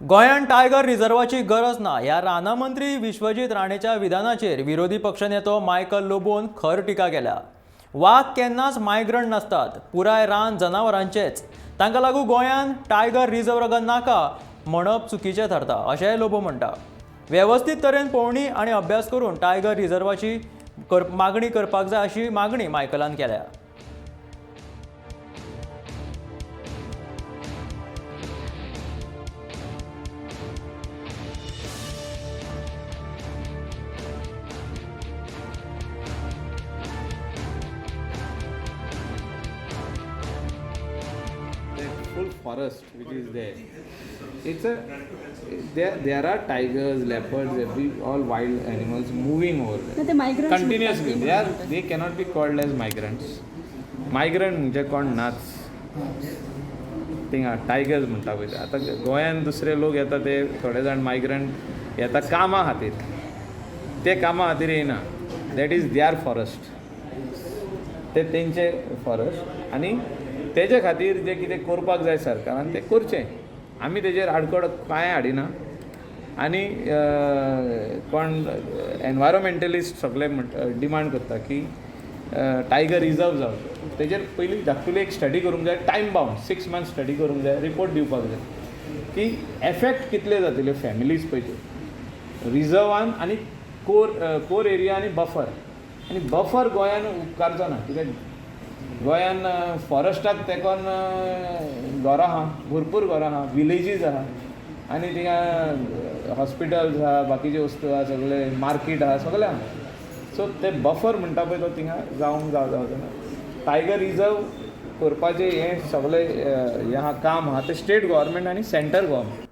गोंयांत टायगर रिझर्वाची गरज ना ह्या रानामंत्री विश्वजीत राणेच्या विधानाचेर विरोधी पक्षनेतो मायकल लोबोन खर टिका केल्या. वाग केन्नाच मायग्रंट नासतात, पुराय रान जनावरांचेच, तांकां लागून गोंयांत टायगर रिझर्व नाका म्हणप चुकीचें थारता अशेंय लोबो म्हणटा. वेवस्थीत तरेन पळोवणी आनी अभ्यास करून टायगर रिझर्वाची मागणी करपाक जाय अशी मागणी मायकलान केल्या. That full forest which is there, it's a there are tigers, leopards, every all wild animals moving over there ते migrants continuously. They cannot be called as migrants. Migrant म्हणजे कोण नाच. थिंगा टायगर्स म्हणटा पळय ते. आतां गोंयान दुसरे लोक येता, ते थोडे जाण मायग्रंट येता कामा खातीर, ते कामा खातीर येयना. That is their forest, ते तेंचे फॉरेस्ट आनी तेजे खातीर जें कितें करपाक जाय सरकारान तें करचें. आमी तेजेर आडखळ कांय हाडिना. आनी कोण एनवायरोमेंटलिस्ट सगळे डिमांड करता की टायगर रिजर्व जावचो. तेजेर पयलीं धाकटुली एक स्टडी करूंक जाय, टायम बावंड 6 मंथ्स स्टडी करूंक जाय, रिपोर्ट दिवपाक जाय की एफेक्ट कितले जातले फॅमिलीज पळय त्यो रिजर्वान आनी कोर एरिया आनी बफर. आनी बफर गोंयान उपकारचो ना, कित्याक गोंयान फॉरेस्टाक तेंकोन घरां आहा, भरपूर घरां आहा, विलेजीस आहा आनी थिंगा हॉस्पिटल्स आहा, बाकीच्यो वस्तू आहा, सगळे मार्केट आहा, सगळें आहा. सो ते बफर म्हणटा पळय तो थिंगा जावंक जावचो ना. टायगर रिजर्व करपाचें हें सगळें हें आहा काम आहा तें स्टेट गव्हर्मेंट आनी सेंटर गव्हर्मेंट.